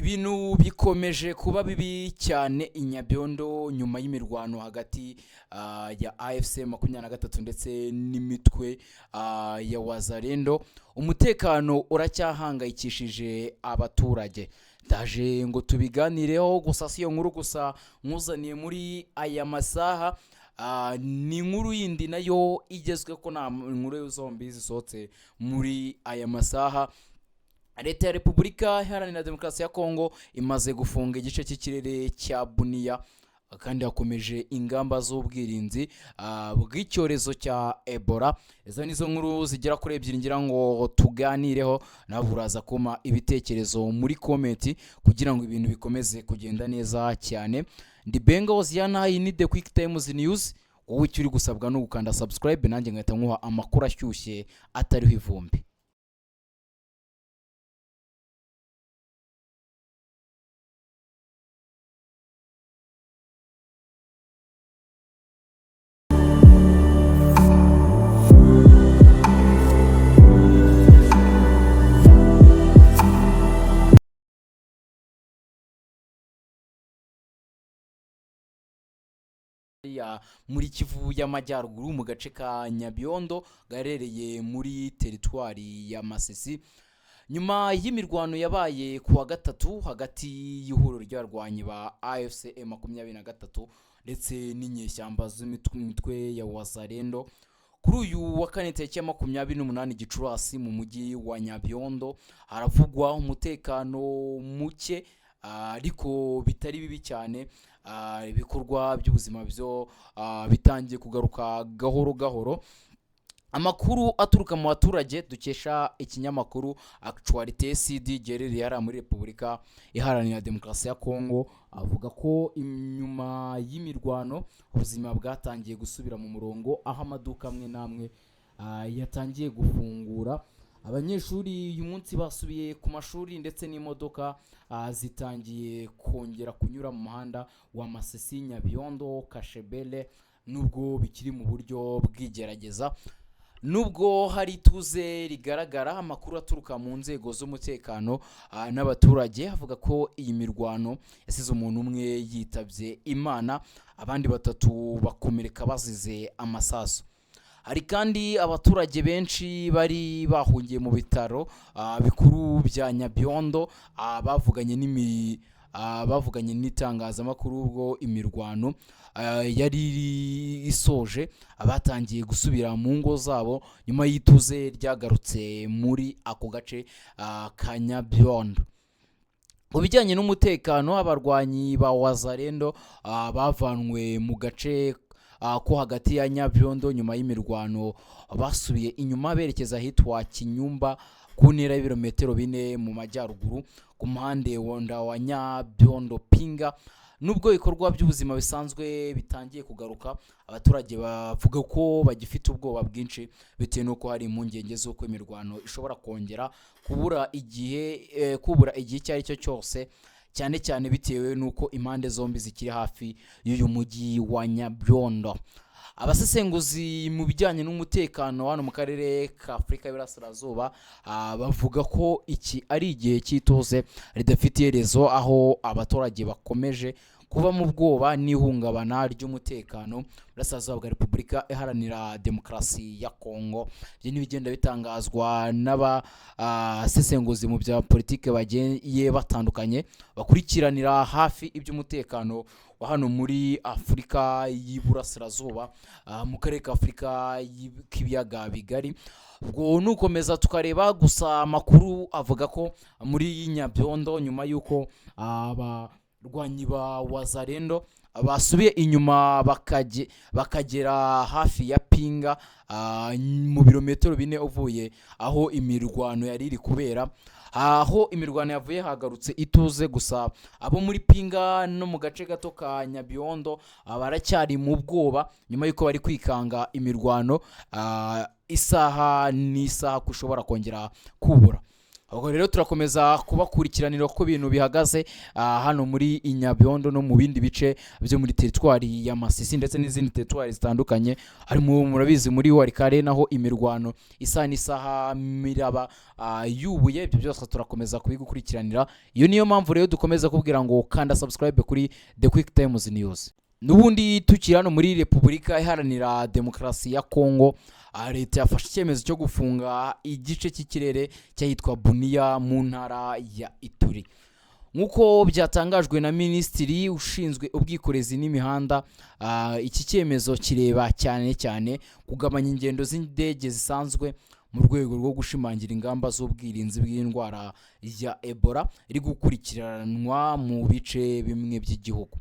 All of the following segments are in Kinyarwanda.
Ibintu bikomeje kuba bibi cyane i Nyabiondo nyuma y'imirwano hagati ya AFC 23 ndetse n'imitwe ya Wazalendo. Umutekano uracyahangayikishije abaturage. Ndaje ngo tubiganireho, gusa si iyo nkuru gusa nkuzaniye muri aya masaha. Ni inkuru yindi nayo igezweho, ko nta nkuru zombi zisohotse muri aya masaha. Leta ya Repubulika Iharanira Demokarasi ya Kongo imaze gufunga igice cy'ikirere cya Buniya, kandi hakomeje ingamba z'ubwirinzi bw'icyorezo cya Ebola. Izo nizo nkuru zigera kuri ebyiri ngira ngo tuganireho. Nawe uraza kumpa ibitekerezo muri comment kugira ngo ibintu bikomeze kugenda neza cyane. Ndi Benga Hoziyana, iyi ni The Quick Times News. Wowe icyo uri gusabwa ni ugukanda subscribe, nanjye ngahita nkuha amakuru ashyushye atariho ivumbi. Ya muri Kivu y'Amajyaruguru, mu gace ka Nyabiondo gaherereye muri teritwari ya Masisi, nyuma y'imirwano yabaye ku wa gatatu hagati y'ihuriro ry'abarwanyi ba AFC 23 ndetse n'inyeshyamba z'imitwe ya Wazalendo. Kuri uyu wa kane tariki ya 28 Gicurasi, mu mujyi wa Nyabiondo haravugwa umutekano muke, ariko bitari bibi cyane. Ibikorwa by'ubuzima byo bitangiye kugaruka gahoro gahoro. Amakuru aturuka mu baturage dukesha ikinyamakuru Actualité CD giherereye hariya muri Repubulika Iharanira Demokarasi ya Kongo avuga ko inyuma y'imirwano ubuzima bwatangiye gusubira mu murongo, aho amaduka amwe n'amwe yatangiye gufungura. Abanyeshuri uyu munsi basubiye ku mashuri, ndetse n'imodoka zitangiye kongera kunyura mu muhanda wa Masisi, Nyabiondo, Kashebele, nubwo bikiri mu buryo bw'igerageza. Nubwo hari ituze rigaragara, amakuru aturuka mu nzego z'umutekano n'abaturage avuga ko iyi mirwano yasize umuntu umwe yitabye Imana, abandi batatu bakomereka bazize amasasu. Hari kandi abaturage benshi bari bahungiye mu bitaro bikuru bya Nyabiondo, bavuganye n'itangazamakuru ubwo imirwano yari isoje, abatangiye gusubira mu ngo zabo nyuma y'ituze ryagarutse muri ako gace ka Nyabiondo. Ku bijyanye n'umutekano, abarwanyi ba Wazalendo bavanwe mu gace ko hagati ya Nyabiondo nyuma y'imirwano basubiye inyuma berekeza ahitwa Kinyumba, ku ntera y'ibirometero 4 mu majyaruguru, ku muhande wonda wa Nyabiondo Pinga. Nubwo ibikorwa by'ubuzima bisanzwe bitangiye kugaruka, abaturage bavuga ko bagifite ubwoba bwinshi bitewe n'uko hari impungenge z'uko imirwano ishobora kongera kubura igihe icyo ari cyo cyose, cyane cyane bitewe n'uko impande zombi zikiri hafi y'uyu mujyi wa Nyabiondo. Abasesenguzi mu bijyanye n'umutekano hano mu karere ka Afurika y'Iburasirazuba bavuga ko iki ari igihe cy'ituze ridafite iherezo, aho abaturage bakomeje kuba mu bwoba n'ihungabana ry'umutekano Burasirazuba bwa Repubulika Iharanira Demokarasi ya Kongo. Ibyo n'ibigenda bitangazwa n'abasesenguzi mu bya politiki bagiye batandukanye bakurikiranira hafi iby'umutekano wa hano muri Afurika y'Iburasirazuba, mu karere ka Afurika k'ibiyaga bigari. Ubwo nukomeza tukareba gusa, amakuru avuga ko muri Nyabiondo, nyuma y'uko abarwanyi ba Wazalendo basubiye inyuma bakagera hafi ya Pinga, mu birometero 4 uvuye aho imirwano yari iri kubera, aho imirwano yavuye hagarutse ituze. Gusa abo muri Pinga no mu gace gato ka Nyabiondo baracyari mu bwoba nyuma y'uko bari kwikanga imirwano isaha n'isaha ko ishobora kongera kubura. Ubwo rero turakomeza kubakurikiranira uko ibintu bihagaze hano muri Inyabyondo no mu bindi bice byo muri teritwari ya Masisi ndetse n'izindi teritwari zitandukanye harimo, murabizi, muri Warikare naho imirwano isaha n'isaha miraba yubuye. Ibyo byose turakomeza kubigukurikiranira. Iyo niyo mpamvu rero dukomeza kubwira ngo kanda subscribe kuri The Quick Times News. N'ubundi tukiri hano muri Repubulika Iharanira Demokarasi ya Kongo, leta yafashe icyemezo cyo gufunga igice cy'ikirere cy'ahitwa Buniya mu ntara ya Ituri, nk'uko byatangajwe na minisitiri ushinzwe ubwikorezi n'imihanda. Iki cyemezo kireba cyane cyane kugabanya ingendo z'indege zisanzwe mu rwego rwo gushimangira ingamba z'ubwirinzi bw'indwara ya Ebola iri gukurikiranwa mu bice bimwe by'igihugu.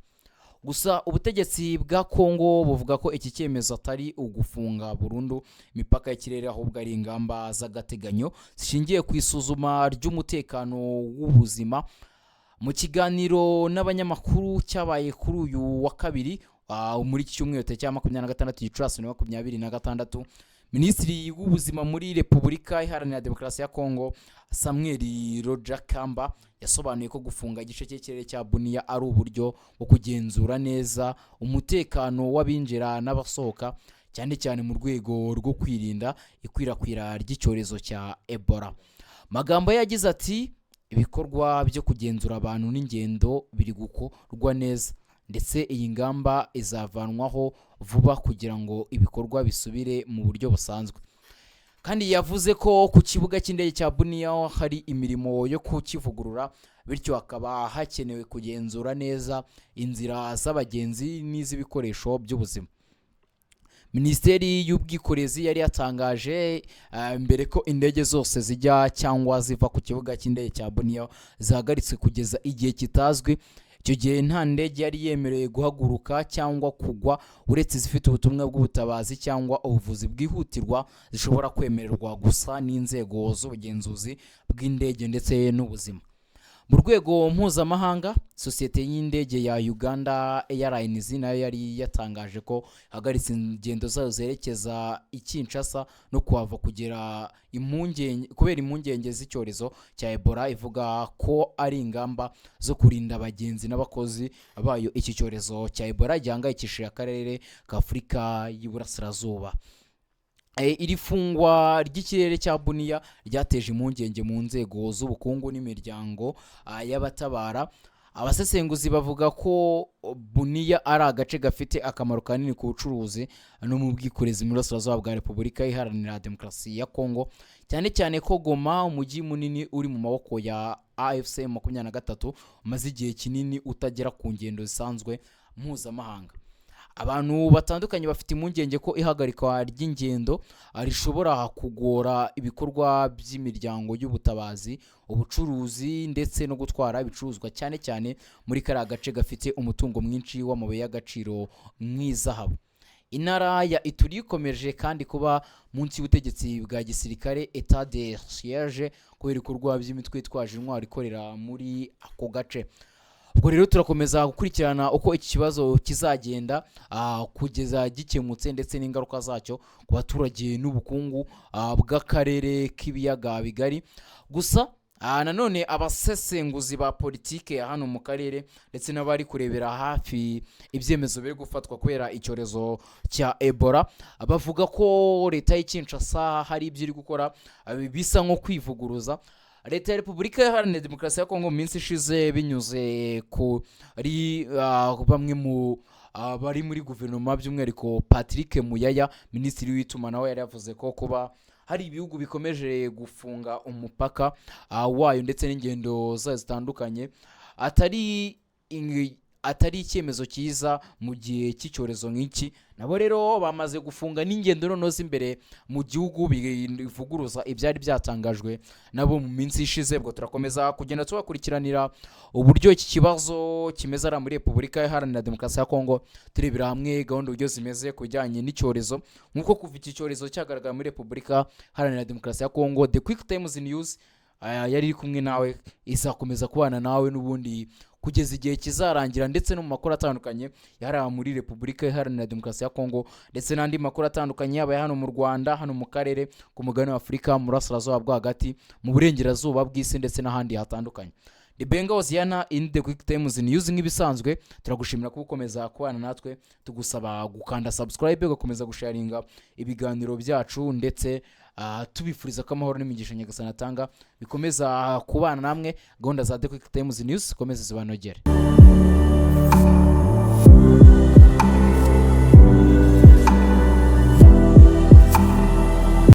Gusa ubutegetsi bwa Kongo buvuga ko iki cyemezo atari ugufunga burundu imipaka y'ikirere, ahubwo ari ingamba z'agateganyo zishingiye ku isuzuma ry'umutekano w'ubuzima. Mu kiganiro n'abanyamakuru cyabaye kuri uyu wa kabiri, muri iki cyumweru tariki ya 26 Gicurasi 2026, minisitiri w'ubuzima muri Repubulika Iharanira Demokarasi ya Kongo, Samuel Roger Kamba, yasobanuye ko gufunga igice cy'ikirere cya Buniya ari uburyo bwo kugenzura neza umutekano w'abinjira n'abasohoka, cyane cyane mu rwego rwo kwirinda ikwirakwira ry'icyorezo cya Ebola. Magambo ye yagize ati: "Ibikorwa byo kugenzura abantu n'ingendo biri gukorwa neza, ndetse iyi ngamba izavanwaho vuba kugira ngo ibikorwa bisubire mu buryo busanzwe." Kandi yavuze ko ku kibuga cy'indege cya Buniya hari imirimo yo kukivugurura, bityo hakaba hakenewe kugenzura neza inzira z'abagenzi n'iz'ibikoresho by'ubuzima. Minisiteri y'ubwikorezi yari yatangaje mbere ko indege zose zijya cyangwa ziva ku kibuga cy'indege cya Buniya zihagaritswe kugeza igihe kitazwi. Icyo gihe nta ndege yari yemerewe guhaguruka cyangwa kugwa, uretse izifite ubutumwa bw'ubutabazi cyangwa ubuvuzi bwihutirwa zishobora kwemererwa gusa n'inzego z'ubugenzuzi bw'indege ndetse n'ubuzima. Mu rwego mpuzamahanga, sosiyete y'indege ya Uganda Airlines nayo yari yatangaje ko ihagaritse ingendo zayo zerekeza i Kinshasa no kuhava kugera impungenge, kubera impungenge z'icyorezo cya Ebola, ivuga ko ari ingamba zo kurinda abagenzi n'abakozi bayo iki cyorezo cya Ebola gihangayikishije akarere ka Afurika y'Iburasirazuba. Iri fungwa ry'ikirere cya Buniya ryateje impungenge mu nzego z'ubukungu n'imiryango y'abatabara. Abasesenguzi bavuga ko Buniya ari agace gafite akamaro kanini ku bucuruzi no mu bwikorezi mu burasirazuba bwa Repubulika Iharanira Demokarasi ya Kongo, cyane cyane ko Goma, umujyi munini uri mu maboko ya AFC 23, umaze igihe kinini utagera ku ngendo zisanzwe mpuzamahanga. Abantu batandukanye bafite impungenge ko ihagarikwa ry'ingendo rishobora kugora ibikorwa by'imiryango y'ubutabazi, ubucuruzi ndetse no gutwara ibicuruzwa, cyane cyane muri kariya gace gafite umutungo mwinshi w'amabuye y'agaciro nk'izahabu. Intara ya Ituri ikomeje kandi kuba munsi y'ubutegetsi bwa gisirikare, état de siège, kubera ibikorwa by'imitwe yitwaje intwaro ikorera muri ako gace. Ubwo rero turakomeza gukurikirana uko iki kibazo kizagenda kugeza gikemutse, ndetse n'ingaruka zacyo ku baturage n'ubukungu bw'akarere k'ibiyaga bigari. Gusa nanone abasesenguzi ba politike ya hano mu karere ndetse n'abari kurebera hafi ibyemezo biri gufatwa kubera icyorezo cya Ebola bavuga ko leta y'i Kinshasa hari ibyo iri gukora bisa nko kwivuguruza. Leta ya Repubulika Iharanira Demokarasi ya Kongo mu minsi ishize, binyuze kuri bamwe mu bari muri guverinoma, by'umwihariko Patrick Muyaya, minisitiri w'itumanaho, yari yavuze ko kuba hari ibihugu bikomeje gufunga umupaka wayo ndetse n'ingendo zayo zitandukanye atari icyemezo cyiza mu gihe cy'icyorezo nk'iki. Nabo rero bamaze gufunga n'ingendo noneho z'imbere mu gihugu, bivuguruza ibyari byatangajwe nabo mu minsi ishize. Ubwo turakomeza kugenda tubakurikiranira uburyo iki kibazo kimeze ari muri Repubulika Iharanira Demokarasi ya Kongo, turebera hamwe gahunda uburyo zimeze ku bijyanye n'icyorezo. Nk'uko kuva iki cyorezo cyagaragara muri Repubulika Iharanira Demokarasi ya Kongo, The Quick Times News yari iri kumwe nawe, izakomeza kubana nawe n'ubundi. kugeza igihe kizarangira, ndetse no mu makuru atandukanye yahariwe muri Repubulika Iharanira Demokarasi ya Kongo, ndetse n'andi makuru atandukanye, yaba hano mu Rwanda, hano mu karere, ku mugabane wa Afurika, mu burasirazuba bwo hagati, mu burengerazuba bw'isi, ndetse n'ahandi hatandukanye. Ni Benga Hoziyana in the Quick Times News. Nk'ibisanzwe, turagushimira kuba ukomeza kubana natwe, tugusaba gukanda subscribe, ugakomeza gusharinga ibiganiro byacu, ndetse tubifuriza ko amahoro n'imigisha Nyagasani atanga bikomeza kubana namwe. Gahunda za The Quick Times News zikomeze zibanogere.